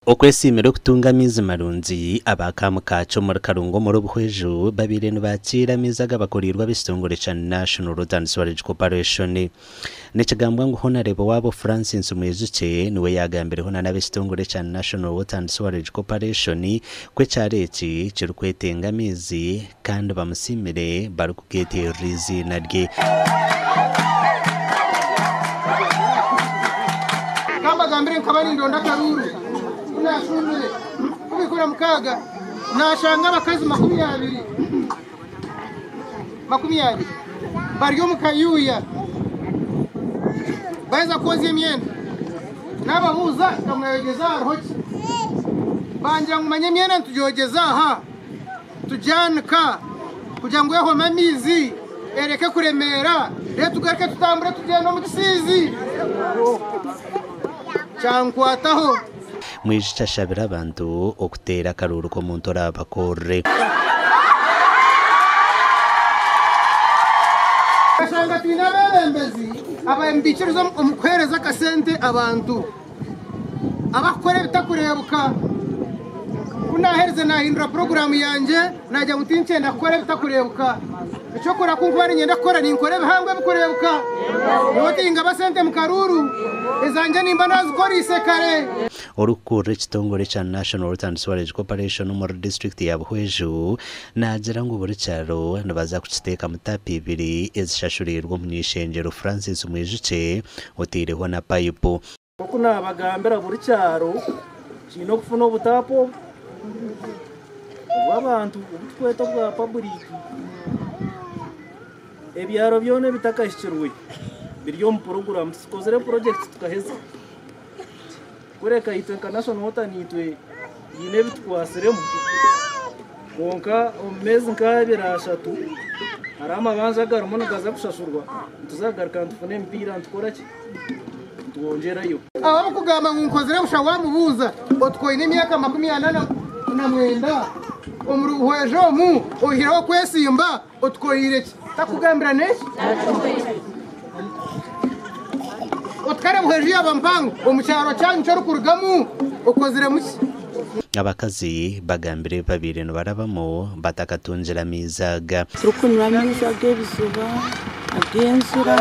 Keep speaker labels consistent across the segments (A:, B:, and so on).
A: Okwesiimira okutunga amaizi marungi, aba Kamukakye omuri Karungu omuri Buhweju babaire nibakiira amaizi agabakoreirwe ab'ekitongore kya National Water and Sewerage Corporation. Nikigambwa ngu Honarebo waabo Francis Mwijukye niwe yaagambireho na n'ab'ekitongore kya National Water and Sewerage Corporation ku ekyaro eki kirikwetenga amaizi kandi bamusiimire barikugeeterera eiziina rye.
B: Kambagambire nkaba nindonda akaruuru ku naashuumire kubikura mukaaga naashanga abakazi 20 20 bari omu kayuuya baheza kwozya emyenda naababuuza nga mwayogyeza hariho ki? Bangira ngu manya emyenda nitugyogyeza aha. Tugyanika kugira ngu ehome amaizi ereke kuremeera, reero tugaruke tutambure tugyende omu kisiizi. Kyankwataho.
A: Mwijukye ashabire abantu okuteera akaruuru k'omuntu oraabakorere.
B: Okashanga twine abeebembezi abaikiriza omu kuheereza akasente abantu. Abakukora ebitakureebuka. Ku naaherize naahindura puroguraamu yangye naagira ngu tinkyenda kukora ebitakureebuka. Eky'okukora ku nkuba niinyenda kukora ninkora ebihango ebikureebuka. Nyowe tingaba sente mu karuuru, ezangye nimba naazikoreise kare.
A: Orikukurira ekitongore kya National Water and Sewerage Corporation omuri disiturikiti ya Buhweju naagira ngu buri kyaro nibaza kukiteekamu taapu ibiri ezishashuriirwe omuny'eishengyero Francis Mwijukye oteireho na payipu.
C: Nk'oku naabagambira buri kyaro kiine okufuna obutaapu obu obw'abantu obu turikweta obwa paburiiki. Ebyaro byona ebitakahikirwe biri omu puroguraamu. Tukozire purojekiti tukaheza. Kureka itwe nka National Water naitwe haine ebi tukwatsiremu kwonka omu meezi nk'abiri ashatu hariho amabanja agarimu nigaza kushashurwa nituza kugaruka nitufuna emipiira nitukora ki? Nitwongyerayo.
B: Ahabw'okugamba ngu nkozire busha waamubuuza oti ku oine emyaka 49 omuri Buhweju omu oihireho okwesimba otukoreire ki? Takugambira n'eki? Oti kare Buhweju yaaba mpango omu kyaro kyanyu eki orikurugamu okoziremu ki?
A: Abakazi bagambire ebi babaire nibarabamu batakatungire amaizi aga.
D: Turikunywa amaizi ag'ebiziba, ag'enjura,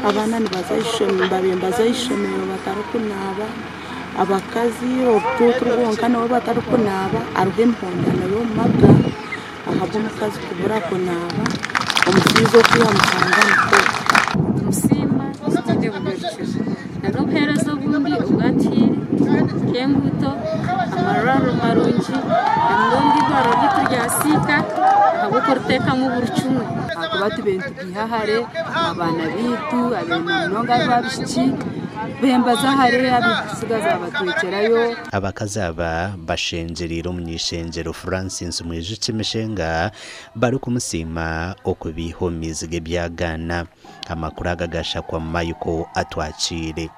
D: abaana nibaza ah'eishomero babaire nibaza ah'eishomero batarikunaaba, abakazi obutuutu bwonka nabo batarikunaaba, hariho emihondano y'omu maka ahabw'omukazi kubura kunaaba, omushaija okwiha mukanga nikwo.
E: Nitusiima tutaine bugarukiro n'obuheereza obundi obu atuhaire nk'enguuto, amarwariro marungi namunonga eirwariro ryaitu rya Siika ahabw'okuriteekamu buri kimwe.
F: Ahakuba tubaire nitubiiha hare abaana baitu abaine munonga abaishiki bembaza hare ab'okutsigaza batwekyerayo.
A: Abakazi aba bashengyereire omuny'eishengyero Francis Mwijukye Mishenga barikumusiima okubiiha omu maizi g'ebyagaana. Amakuru aga gashakwa Michael Atwakiire.